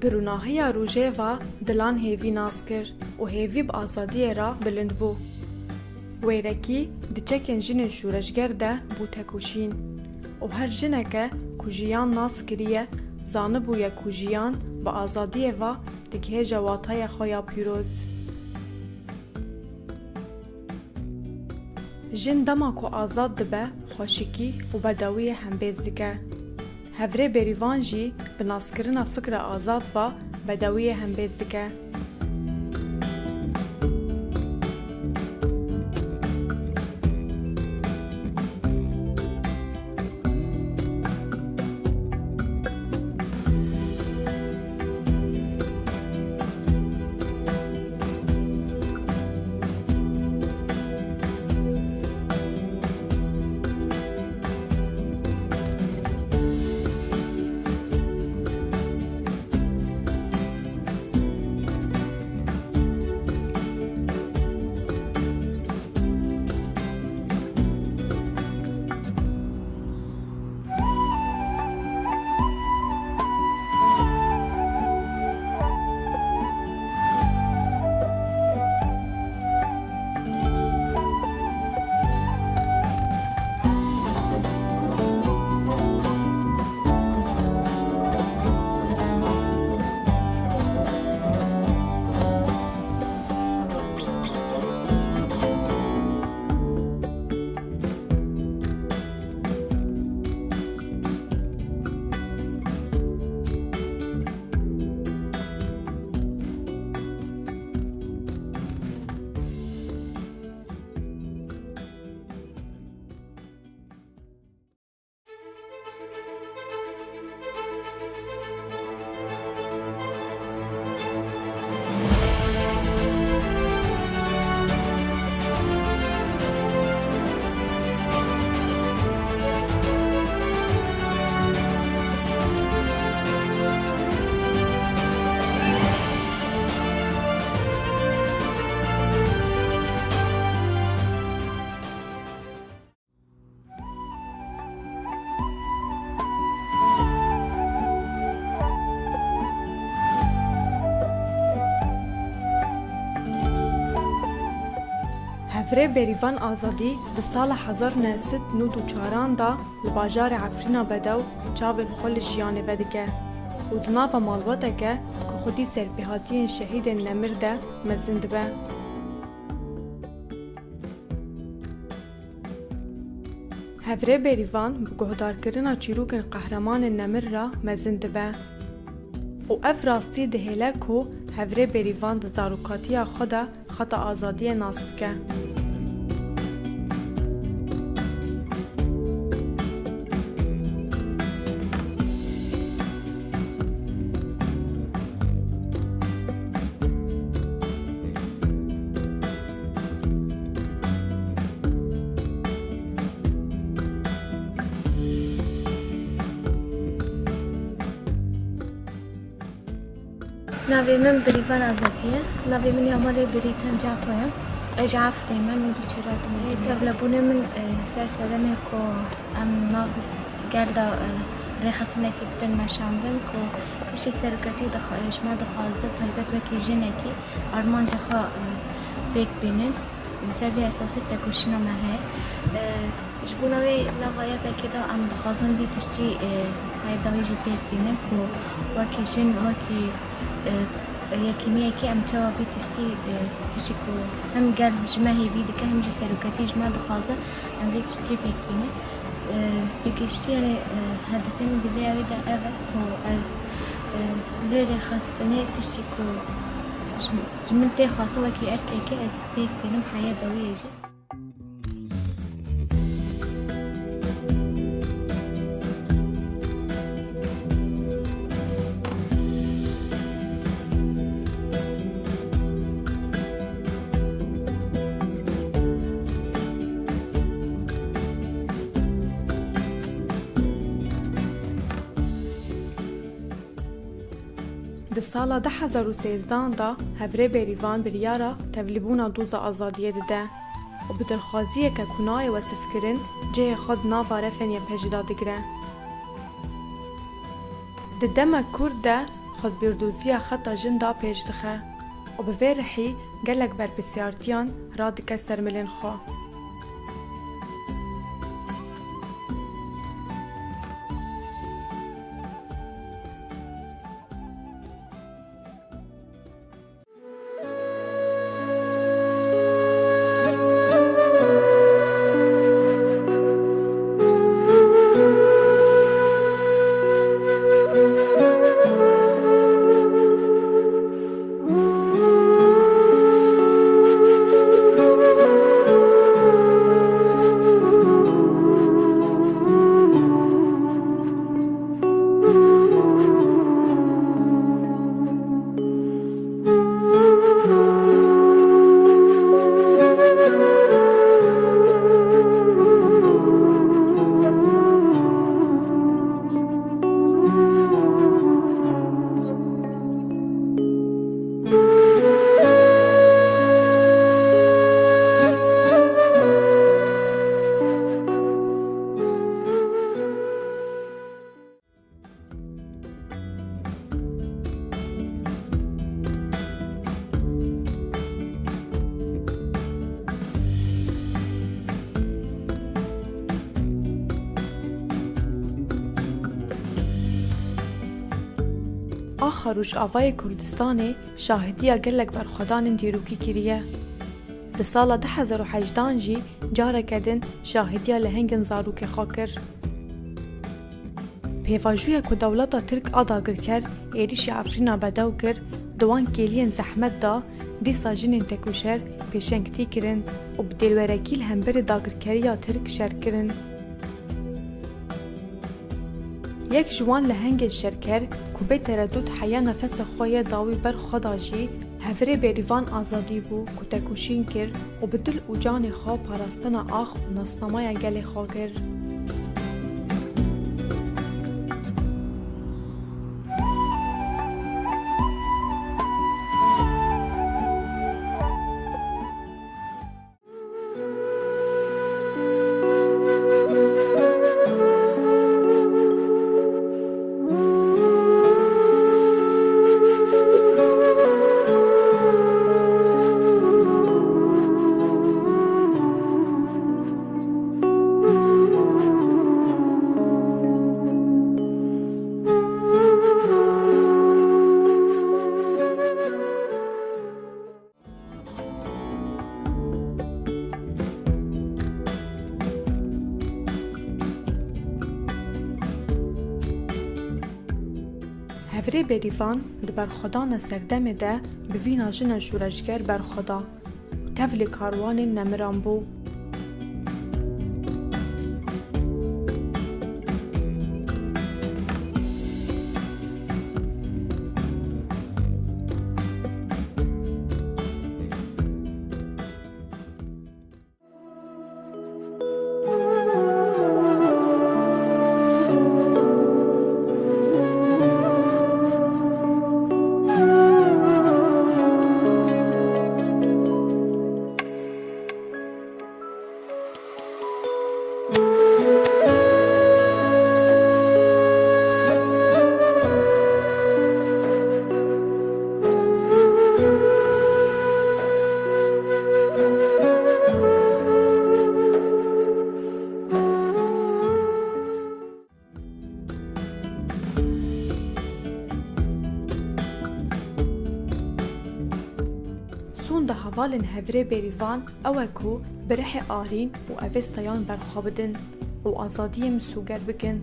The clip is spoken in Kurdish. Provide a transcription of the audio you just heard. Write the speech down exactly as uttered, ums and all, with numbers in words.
Bi rûnahiya rojê ve dilan hêvî nas kir û hêvî bi azadiyê re bilind bû. Wêrekî di çekên jinên şoreşger de bû tekoşîn û her jineke ku jiyan nas kiriye, zanibûye ku jiyan bi azadiyê ve digihêje wataya xwe ya pîroz. Jin dema ku azad dibe, xweşikî û bedewiyê hembêz dike. Hevrê Bêrîvan jî bi naskirina fikra azad ve bedewiyê hembêz dike. Hevrê Bêrîvan Azadî di sala hezar neh sed nod û çaran de li bajarê Efrîna Bedew çavên xwe li jiyanê vedike û di nava malbateke ku xwedî serpêhatiyên şehîdên nemir de mezin dibe. Hevrê Bêrîvan bi guhdarkirina çîrokên qehremanên nemir re mezin dibe û ev rastî dihêle ku Hevrê Bêrîvan di zarokatiya xwe de xeta azadiyê nas bike. Navê min Bêrîvan Azadî ye. Navê min ya malê Bêrîvan Cafo ye. Ez ji Efrînê me, nod û çar de me. Tevlebûnê min, e, ser sedemê ku em nav gel de, e, rêxistinekî bidin meşandin ku tiştê serokatî dixwa-, ji me dixwaze, taybet wekî jinekî armanca xwe, e, pêk bînin. Li ser vê esasê tekoşîna me heye. E, Ji bona wê lava yepekê de em dixwazin vî tiştî, e, heye dawî jî pêk bînin ku wekî jin, wekî, e, yekîniyekê em çawa vî tiştî, e, tiştî ku hem gel ji me hêvî dike, hem jî serokatî ji me dixwaze, em vî tiştî pêk bînin. E, bi giştî, yanî, e, hedefê min di vê yawê de ev e ku ez, e, vê rêxistinê tiştî ku ji, ji min tê xwestin wekî erkekê ez pêk bînim heye dawiyê jî. Di sala du hezar û sêzdehan de Hevrê Bêrîvan biryara tevlîbûna doza azadiyê dide û bi dilxwaziyeke ku nayê wesifkirin cihê xwe di nava refên YPJ'ê de digire. Di demek kurt de xwe di bîrdoziya xeta jin de pêş dixe û bi vê rihî gelek berpirsiyartiyan radike ser milên xwe. Axa Rojavayê Kurdistanê şahidiya gelek berxwedanên dîrokî kiriye. Di sala du hezar û hejdehan jî careke din şahidiya lehengên zarokê xwe kir. Pêvajoya ku dewleta Tirk a dagirker êrîşî Efrîna bedew kir, di wan kêliyên zehmet de dîsa jinên tekoşer pêşengtî kirin û bi dêlwerekî li hemberî dagirkeriya Tirk şer kirin. Yek ji wan lehengên şerker ku bê teredût heya nefesa xwe yê dawî ber xwe da jî, Hevirê Bêrîvan Azadî bû ku tekoşîn kir û bi dil û canê xwe parastina ax û nasnameya gelê xwe kir. Hevirê Bêrîvan di berxwedana serdemê de bi vîna jina şoreşger berxweda. Tevlî karwanên nemiran bû. Sonda hevalên Hevirê Bêrîvan ew e ku bi rihê arîn û avêstayan berxwe bidin û azadiyê misoger bikin.